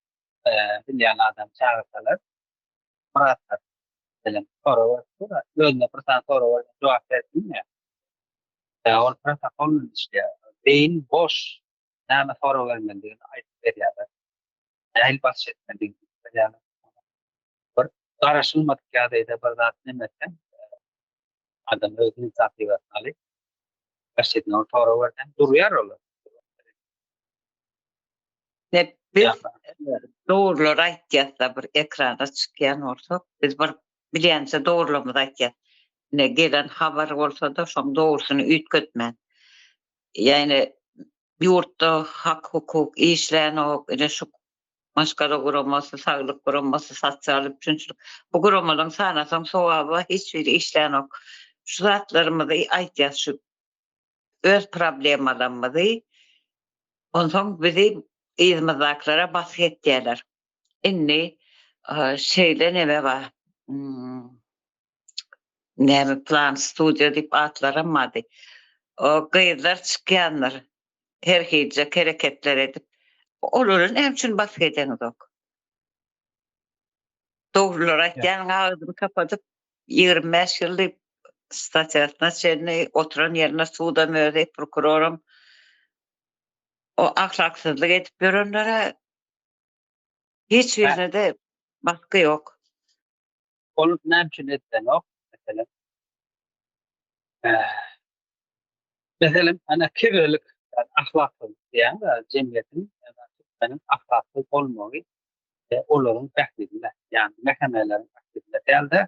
bilýän adam çagyrsalar, Myratlar bilen sorag berip özüne bir sany sorag berip jogap berip bilmeýär. Ol protokol bilen işleýär. Beýin boş, näme sorag bermelidigini aýdyp berýärler. Nähili basyş etmelidigini aýdyp berýärler. Bir garaşylmadyk ýagdaýda bir zat näme etseň, adam öz inisiatiwasyny alyp, başyna sorag berseň, durýar olar. Ne biz dogrulary aýtýas-da bir ekrana çykýan bolsak, biz bir bilýänçe dogrularymyzy aýtýas. Ne gelen habar bolsa-da şoň dogrusyny üýtgetmän. Ýagny ýurtda hak-hukuk işlänok, ine şu maşgala guramasy, saglyk guramasy, sosial üpjünçilik. Bu guramalaryň sanasaň sogaba hiç biri işlänok. Şu zatlarymyzy aýtýas şu öz problemalarymyzy onsoň bizi yzymyzdakylara basgy etýärler. Indi şeýle neme bar. Näme plan studiýa diýip atlaram bardy. O gyzlar çykýanlar her hiljek hereketler edip. Olara näme üçin basgy edeňizok? Dogrulary aýtýanyň agzyny kapadyp 25 ýyl diýip statýasyna çenli oturan ýerine sudam özi, prokuroram o ahlaksyzlyk edip ýörenlere hiç birine-de basgy ýok. Ol näme üçin edilenok, meselem? Meselem, ana kirlilik, ahlaksyzlyk diýýän-de, jemgyýetiň, türkmeniň ahlaksyz bolmagy olaryň bähbidine, ýagny MHM-leriň bähbidine däl-de,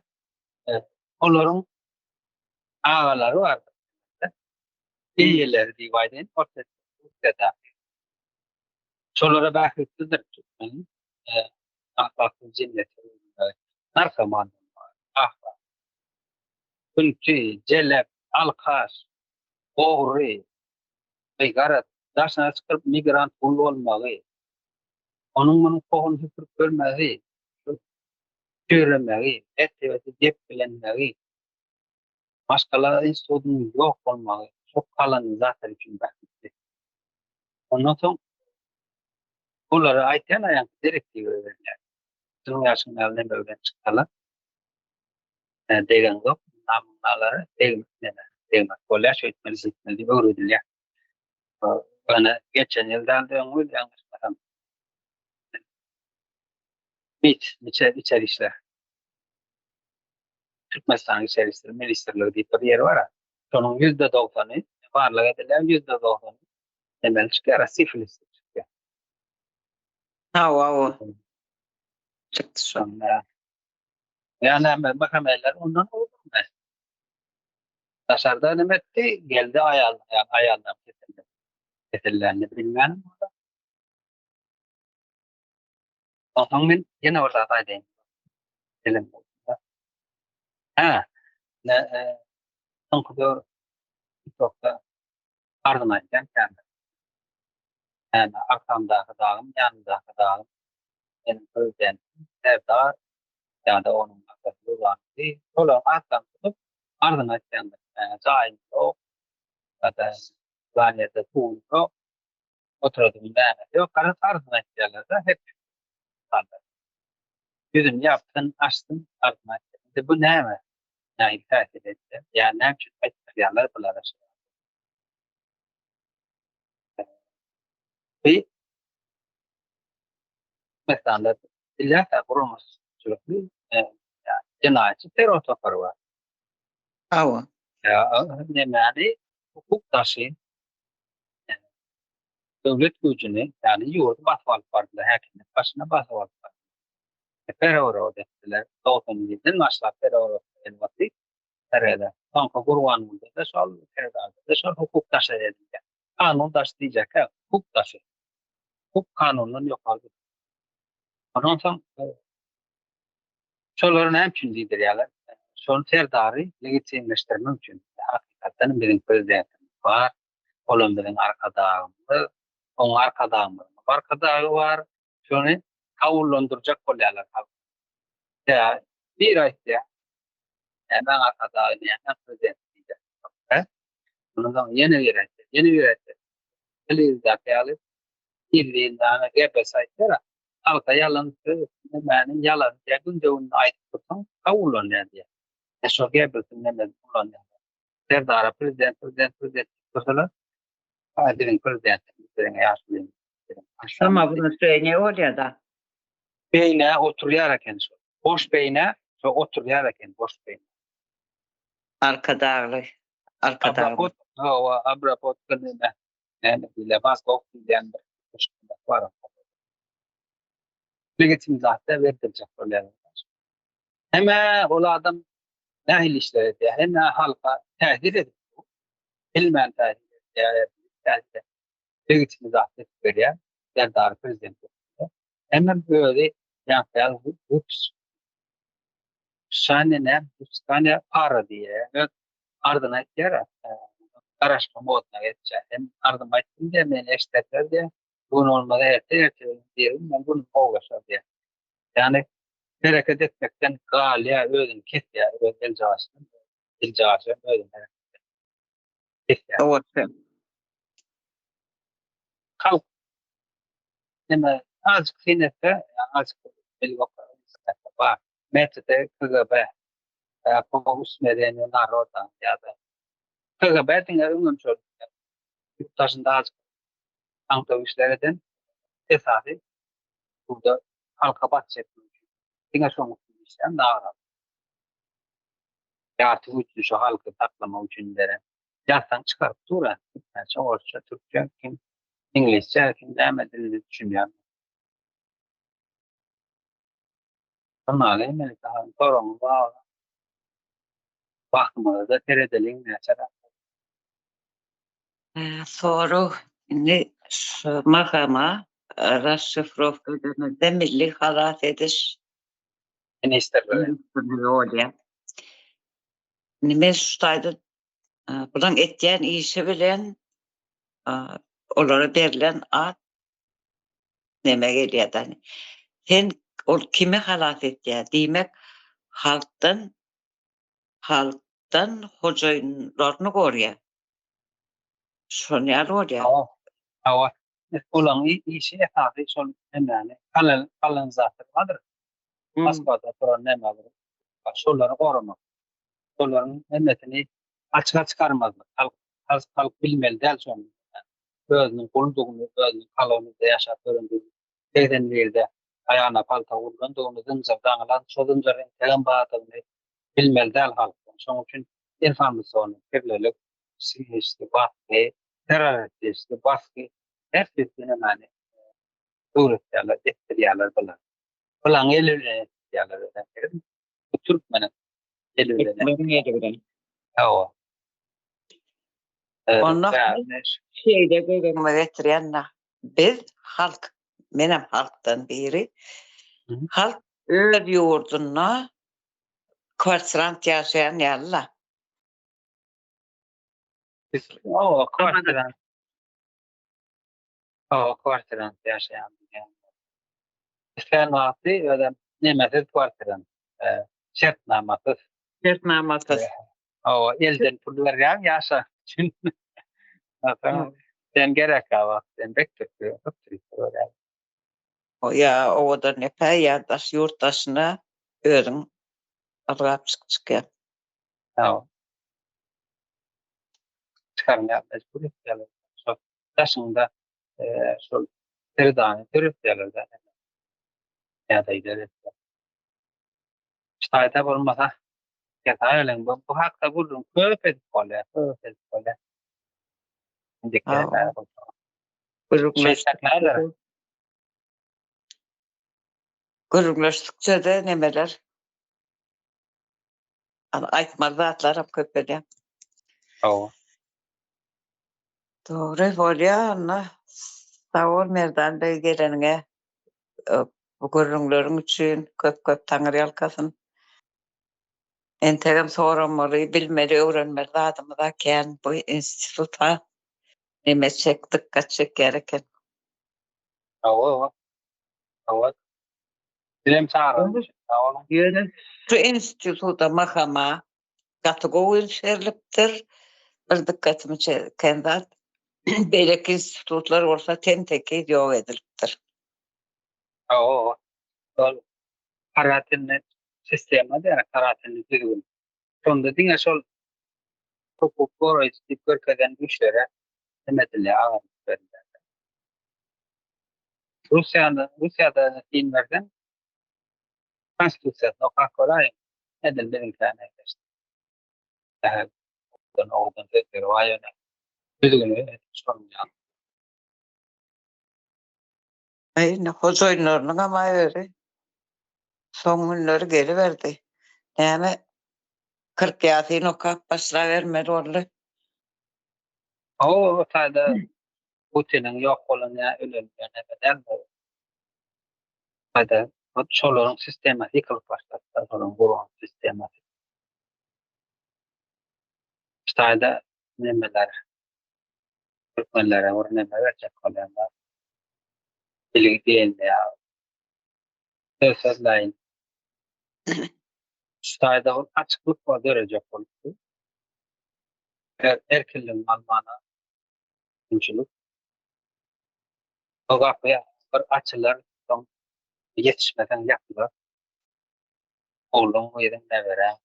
olaryň agalary bardyr, eýeleri diýip aýdaýyn, Russiýadaky. Şolara bähbitlidir türkmeniň ahlaksyz jemgyýete öwrülmegi, narkoman bolmagy, ahlak, künti, jelep, alkaş, ogry, garaz, daşyna çykyp migrant gul bolmagy, onuň-munuň pohuny süpürip görmegi, çüýremegi, mertebesi depgilenmegi, maşgala institutynyň ýok bolmagy şo kolonizator üçin bähbitli. Ondan soň olara aýtýan aýan direktiwa berýär. Şunuň ýaşyň ýaly neme bilen çyksalar, degeňzok, namyňalary degmek neme, degmek bolýar, şeýtmeli, şeýtmeli diýip öwredilýär. Ýöne geçen ýyl däldi, öň ýyl ýalňyşmasam. MİT, içeri işler. Türkmenistanyň içeri işler ministrligi diýip bir ýeri bar. Şonuň %90-y barlag edilýär, %90-y nemeli çykýar, sifilis çykýar. Hawa, hawa. Çykdy şo. Ýa näme, MHM-ler ondan gowudyr. Daşarda neme etdi? Geldi aýal, aýaldan kesildi. Kesellänini bilmänim boldy. Onsoň men ýene bir zat aýdaýyn. Dilim. Hä, ne, e, soňky döwür TikTokda arzyny aýtýan kändir. Näme, arkamdaky dagym, ýanymdaky dagym, meniň prezidentim Serdar ýa-da onuň atasy Gurbanguly, şolaryň atlaryny tutup arzyny aýtýandyr. Jaýym ýok, ýa-da plan ýerde suwum ýok, oturadygym nämesi ýok, garaz arzyny aýtýarlar-da her kim. Ýüzüni ýapsyn, açsyn, arzyny aýtýar. Indi bu näme? Nähili täsir edýär? Ýa näme üçin aýtdyrýarlar bulara şeýle? Bi Türkmenistanda bilýärsiň guramaçylykly jenaýatçy terror topary bar. Hawa. Nämäni hukuk daşy döwlet güýjüni, ýagny ýurdy basyp alyp bardylar, häkimiýet başyna basyp alyp bardylar. Pereworot etdiler. 91-den başlap pereworot edip otdy. Serede. Soňky Gurbangulyda-da şol, Serdarda-da şol hukuk daşy edilýär. Kanun daşy diýjek-ä, hukuk daşy. Hukuk kanundan ýokarydyr. Ondan soň şolary näme üçin diýdirýärler? Şol Serdary legitimleşdirmek üçin. Hakykatdan biziň prezidentimiz bar, olam biziň arkadagymyz, oň arkadagymyzyň arkadagy bar. Şony kabullandyrjak bolýarlar halka. Ýa biri aýtýar, nämäň arkadagy, nämäň prezidenti diýýär. Ondan soň ýene biri aýtýar, ýene biri aýtýar. Telewizordaky ýaly gizlin dana Gebbels aýtýar, halka ýalan söz, nämäni ýalan diýýär, günde-günde aýdyp dursaň kabullanýar diýýär. E şo Gebbelsiň nemesini ulanýarlar. Serdara prezident, prezident, prezident diýip dursalar, biziň prezidentimiz, biziň ýaşulymyz. Samownušeniýe bolýar-da. Beýnä oturýar eken şol. Boş beýnä şo oturýar eken boş beýnä. Arkadagly. Arkadagly. Abrapot, hawa, abrapot neme? Näme diýilýär? Mazgov diýilýän bir bar. Legitimizasiýa berdirjek bolýar. Hemä ol adam nähili işler edýär, hemä halka täsir edip, bilmän täsir edýär, täsir legitimizasiýa edip berýär, Serdary prezident hökmünde. Hemem özi ýaňky Rups Şane näme, Ruskane para diýýär. Öz arzyny aýtýar, garaşma moduna geçýär. Hem arzymy aýtdym diýýär, meni eşiderler diýýär. Bu gün bolmasa erte, erte diýerin, men günüm gowulaşar diýýär. Ýagny hereket etmekden galýar, özüni kesýär, öz eljagaşyny, diljagaşy özüni hereket kesýär. Dogry. Halk neme azjyk syn etse, azjyk bilip bar. Metode KGB po usmereniýu naroda ýa-da KGB diňe öňem şol ýurt daşynda azjyk aňtaw işler eden esasy burada halka basyş etmek üçin diňe şonuň üçin işleýän nagrat. Ýarty güýçli şu halky saklamak üçin beren. Ýazsaň çykaryp dur-a. Türkmençe, orsça, türkçe, kim iňlisçe, kim näme dilinde düşünýär. Şonda Melike hanym soragyňyz bar. Wagtymyza-da seredeliň näçe Sorag, indi şu MHM-a rasşifrowka edemizde Milli halas ediş ministrligi bolýar. Indi men şu taýda bulaň etýän işi bilen olara berlen at neme gelýär-de. Sen ol kimi halas etýär? Diýmek, halkdan halkdan hojaýynlaryny gorýar. Şon ýaly bolýar. Hawa. Hawa. Olaň işi esasy şol nämäni kolonizator bardyr. Moskwada duran näme bir şolary goramak. Şolaryň hemmesini açyga çykarmazlyk. Halk halk bilmeli däl şony. Özüniň guldugyny, özüniň koloniýada ýaşap ýörendigini, 81-de aýagyna palta urlandygyny, zynjyr daňylan, şo zynjyryň entegem bardygyny bilmeli däl halk. Şonuň üçin informasion kirlilik, psihiki basgy, terroristiki basgy her tüýsli nämäni öwretýärler, etdirýärler bular. Bulaň eli bilen etdirýärler özem. Bu türkmeniň eli bilen. Türkmeniň eli bilen. Hawa. Onda şeýle göz öňüme getirýän-de, biz halk, menem halkdan biri. Halk öz ýurdunda kwartirant ýaşaýan ýaly-la. Hawa, kwartirant. Hawa, kwartirant ýaşaýan diýýän. Islän wagty özem nemesiz kwartirant, şertnamasyz. Şertnamasyz. Hawa, elden pul berýäň ýaşamak üçin. Sen gerek wagt sen bekdir. Ýa owadan depä ýa daş ýurt daşyna özüň ylgap çyk çykýa. Hawa. Çykarmaýar mejbur etýärler. Şol daşyňda şol serdany döretýärler da. Ýagdaýy döretýär. Ştaýda bolmasa ýata bilen bu, bu hakda gürrüň köp edip bolýar, köp edip bolýar. Gürrüňleşdikçe-de nemeler aýtmaly zatlaram köpelýär. Hawa. Dogry bolýar onda. Sag bol Merdan beg geleniňe. Bu gürrüňleriň üçin köp-köp taňyrýalkasyn. Entegem soramaly, bilmeli, öwrenmeli zadymyz-a kän bu instituta neme çek, dykgat çekýär eken. Hawa, hawa. Sizem çagyryň. Sag boluň. Ýöne şu instituta MHM-a gaty gowy üns berlipdir. Bir dykgatymy çeken zat, beýleki institutlar bolsa tem-tekiz ýok edilipdir. Hawa, şol karatinli sistema diýýär, karatinli düzgün. Şonda diňe şol hukuk goraýjy diýip görkezen güýçlere neme edilýär, agyrlyk berilýär. Russiýada, Russiýada syn berseň, konstitusiýasyny okap göräýiň, edil biziňkä meňzeş. Sähel owadan owadan sözleri bar ýöne düzgüni edil şonuň ýaly. Aý, indi hojaýynlarynyňam aýry soň günleri geliberdi. Näme, 40 ýasyn okap başlabermeli boldy. Hawa, o taýda Putiniň ýok bolan ýa ölen ýa näme däl bu. Taýda şolaryň sistemasy ýykylyp başlady, şolaryň guran sistemasy. Şu taýda nemeler türkmenlere bir neme berjek bolýarlar. Bilgi diýende ýa söz sözläýin. Şu taýda bir açyklyk bar dörejek bolupdy. Erkinligiň almana mümkinçilik. O gapy bir açylar, soň ýetişmeseň ýapylar. Ogluň, gyzyň, neberäň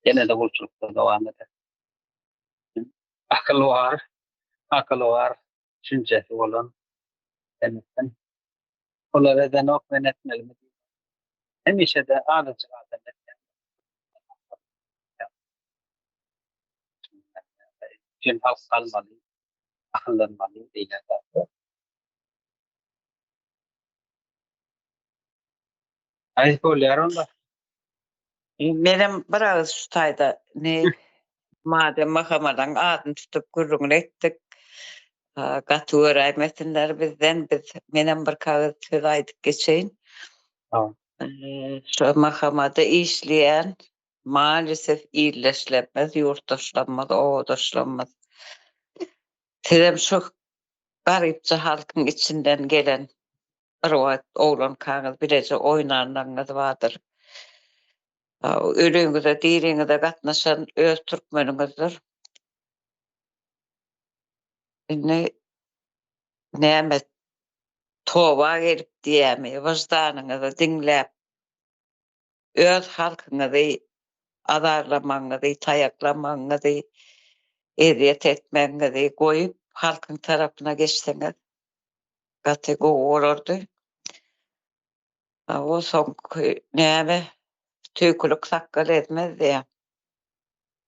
ýene-de gulçulykda dowam eder. Akyly bar, akyly bar, düşünjesi bolan demişsin. Olar edenok, men etmelimi diýip. Hemişe-de azajyk adam etýän. Üçin halk galmaly, akyllanmaly diýlen zat ýok. Aý bolýar onda. Menem bir agyz şu taýda ne madem Mahamadaň adyny tutup gürrüňini etdik. Gaty göräýmesinler bizden biz menem bir kagyz söz aýdyp geçeýin. Şu Mahamada işleýän Maalesef illeşlemez, ýurtdaşlarymyz, obadaşlarymyz. Sizem şu garypja halkyň içinden gelen bir wagt oglankaňyz bileje oýnanlaryňyz bardyr. Öliňize, diriňize gatnaşan öz türkmeniňizdir. Indi näme? Toba gelip diýämi, wyždanyňyzy diňläp, öz halkyňyzy azarlamagyňyzy, taýaklamagyňyzy, ezýet etmegiňizi goýup, halkyň tarapyna geçseňiz gaty gowy bolardy. O soňky näme tüýkülik sakgal ezmez diýýär.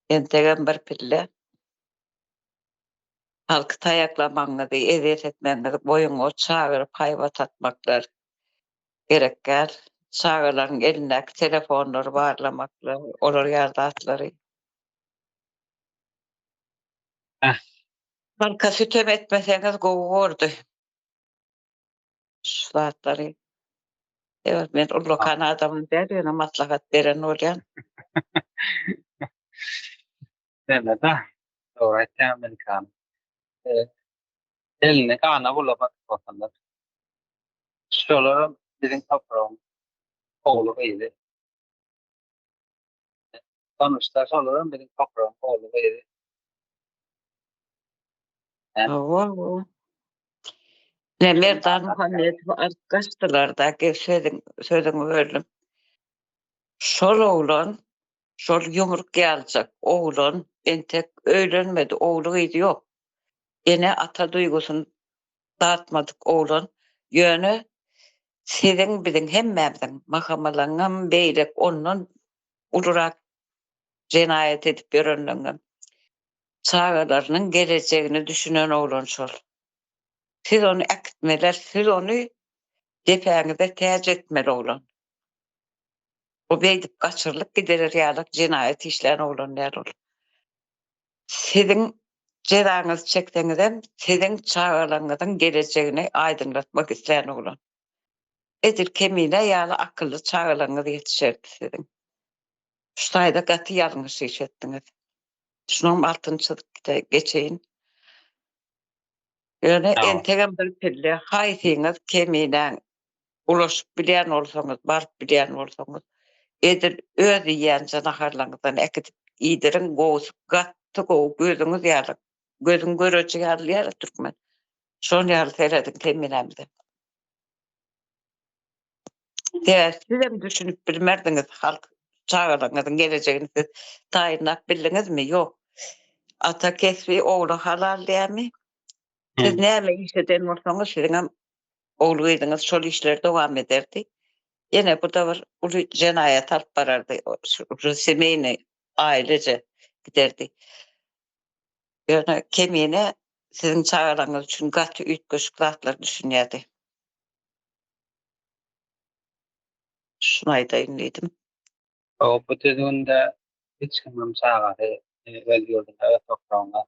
Entegem bir pille. Halky taýaklamagyňyzy, ezýet etmegiňizi goýuň, o çagyryp haýbat atmaklar gerek däl. Çagalaryň elindäki telefonlary barlamaklar, olar ýaly zatlary. Halka sütem etmeseňiz gowy bordy. Şu zatlary. Evet, men ullakan adamym däl, ýöne maslahat beren bolýan. Näme-de, dogry aýtýaň Melikam. Elini gana bulamadyk bolsalar. Şolaram biziň topragyň ogly gyzy. Sonuçta şolaram biziň topragyň ogly gyzy. Hawa. Ne Merdan Muhammedowy alyp gaçdylar-da, sözüň sözüňi böldüm. Şol oglan Şol ýumruk ýalyjak oglan entek öýlenmedi, ogly-gyzy ýok. Ene-ata duýgusyny datmadyk oglan. Ýöne siziň, biziň hemmämiziň, mahamalaňňam beýlek ondan ulurak jenaýat edip ýörenleňňem çagalarynyň gelejegini düşünen oglan şol. Siz ony äkitmeler, siz ony depäňize täç etmeli oglan. O beýdip gaçyrylyp giderer ýaly jenaýat işlän oglan däl ol. Siziň jezaňyzy çekseňizem, siziň çagalaryňyzyň gelejegini aýdyňlatmak islän oglan. Edil Kemine ýaly akylly çagalaryňyz ýetişerdi siziň. Şu taýda gaty ýalňyş iş etdiňiz. Şunuň altyny çyzyp geçeýin. Ýöne entegem bir pille haýsyňyz Keminäň ulaşyp bilýän bolsaňyz, baryp bilýän bolsaňyz, edil öz iýýänje naharlaryňyzdan äkidip iýdiriň, gowusy gaty gowy gözüňiz ýaly, gözüň göreji ýaly diýýär türkmen. Şon ýaly serediň Keminämize. Sebäbi sizem düşünip bilmerdiňiz halk çagalaryňyzyň gelejegini siz taýynlap bildiňizmi? Ýok. Ata kesbi ogla halal diýýärmi? Siz näme iş eden bolsaňyz, siziňem ogul-gyzyňyz şol işleri dowam ederdi. Ýene bu-da bir uly jenaýat alyp barardy. Şu semeýni aýlece giderdi. Ýöne Kemine siziň çagalaryňyz üçin gaty üýtgeşik zatlar düşünýärdi. Şuny aýdaýyn diýdim. O bu düzgünde hiç kimem çagasy öz ýurdunda, öz topragynda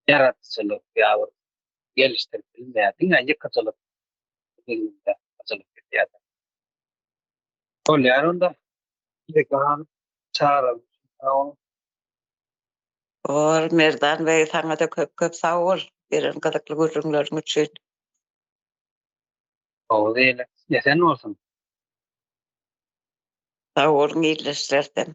ýaradyjylyk ýa bir gelişdirip bilmeýär. Diňe ýykyjylyk düzgünde ýykyjylyk gidýär. Bolýar onda. Zeki han çagalar üçin sag boluň. Bor Merdan beg saňada köp köp sag bol beren gyzykly gürrüňleriň üçin. Gowy diýeli. Esen bolsun. Sag boluň ildeşlerden.